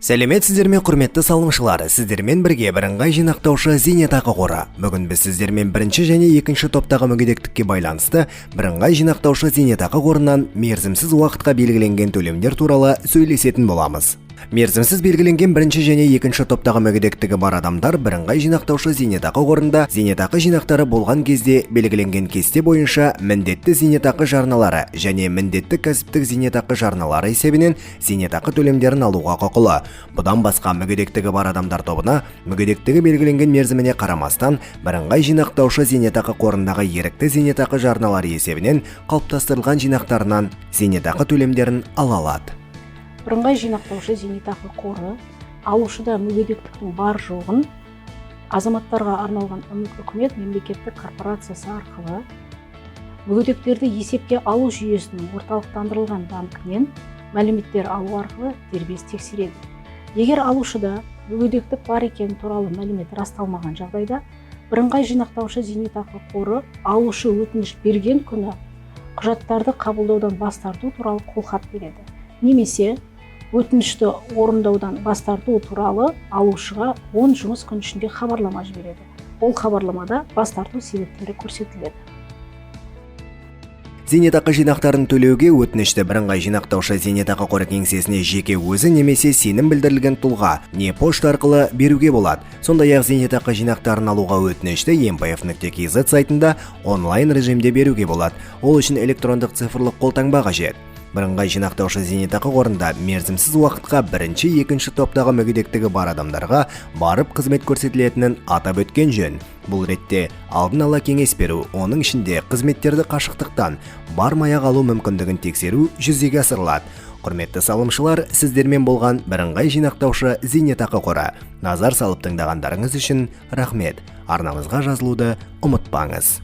Сәлеметсіздер ме, құрметті салымшылар! Сіздермен бірге бірыңғай жинақтаушы зейнетақы қоры. Бүгін біз сіздермен бірінші және екінші топтағы мүгедектікке байланысты бірыңғай жинақтаушы зейнетақы қорынан мерзімсіз уақытқа белгіленген төлемдер туралы сөйлесетін боламыз. Мерзімсіз белгіленген бірінші және екінші топтағы мүгедектігі бар адамдар бірыңғай жинақтаушы зейнетақы қорында зейнетақы жинақтары болған кезде белгіленген кесте бойынша міндетті зейнетақы жарналары және міндетті кәсіптік зейнетақы жарналары есебінен зейнетақы төлемдерін алуға құқылы. Бұдан басқа, мүгедектігі бар адамдар тобына мүгедектігі белгіленген мерзіміне қарамастан бірыңғай жинақтаушы зейнетақы қорындағы ерікті зейнетақы жарналары есебінен қалыптастырылған жинақтарынан зейнетақы төлемдерін ала алады. Бірыңғай жинақтаушы зейнетақы қоры алушыда мүгедектіктің бар жоғын азаматтарға арналған Үкімет мемлекеттік корпорациясы арқылы мүгедектерді есепке алу жүйесінің орталықтандырылған банкінен мәліметтер алу арқылы дербес тексереді. Егер алушыда мүгедектік бар екені туралы мәлімет расталмаған жағдайда, бірыңғай жинақтаушы зейнетақы қоры алушы өтініш берген күні құжаттарды қабылдаудан бас тарту туралы қолхат береді немесе өтінішті орындаудан бас тарту туралы алушыға 10 жұмыс күн ішінде хабарлама жібереді. Ол хабарламада бас тарту себептері көрсетіледі. Зейнетақы жинақтарын төлеуге өтінішті бірыңғай жинақтаушы зейнетақы қоры кеңсесіне жеке өзі немесе сенім білдірілген тұлға не пошта арқылы беруге болады. Сондай-ақ зейнетақы жинақтарын алуға өтінішті mpf.kz сайтында онлайн режимде беруге болады. Ол үшін электрондық цифрлық қолтаңба қажет. Бірыңғай жинақтаушы зейнетақы қорында мерзімсіз уақытқа бірінші, екінші топтағы мүгедектігі бар адамдарға барып қызмет көрсетілетінін атап өткен жөн. Бұл ретте алдын ала кеңес беру, оның ішінде қызметтерді қашықтықтан бармай-ақ алу мүмкіндігін тексеру жүзеге асырылады. Құрметті салымшылар, сіздермен болған бірыңғай жинақтаушы зейнетақы қоры. Назар салып тыңдағандарыңыз үшін рахмет. Арнамызға жазылуды ұмытпаңыз.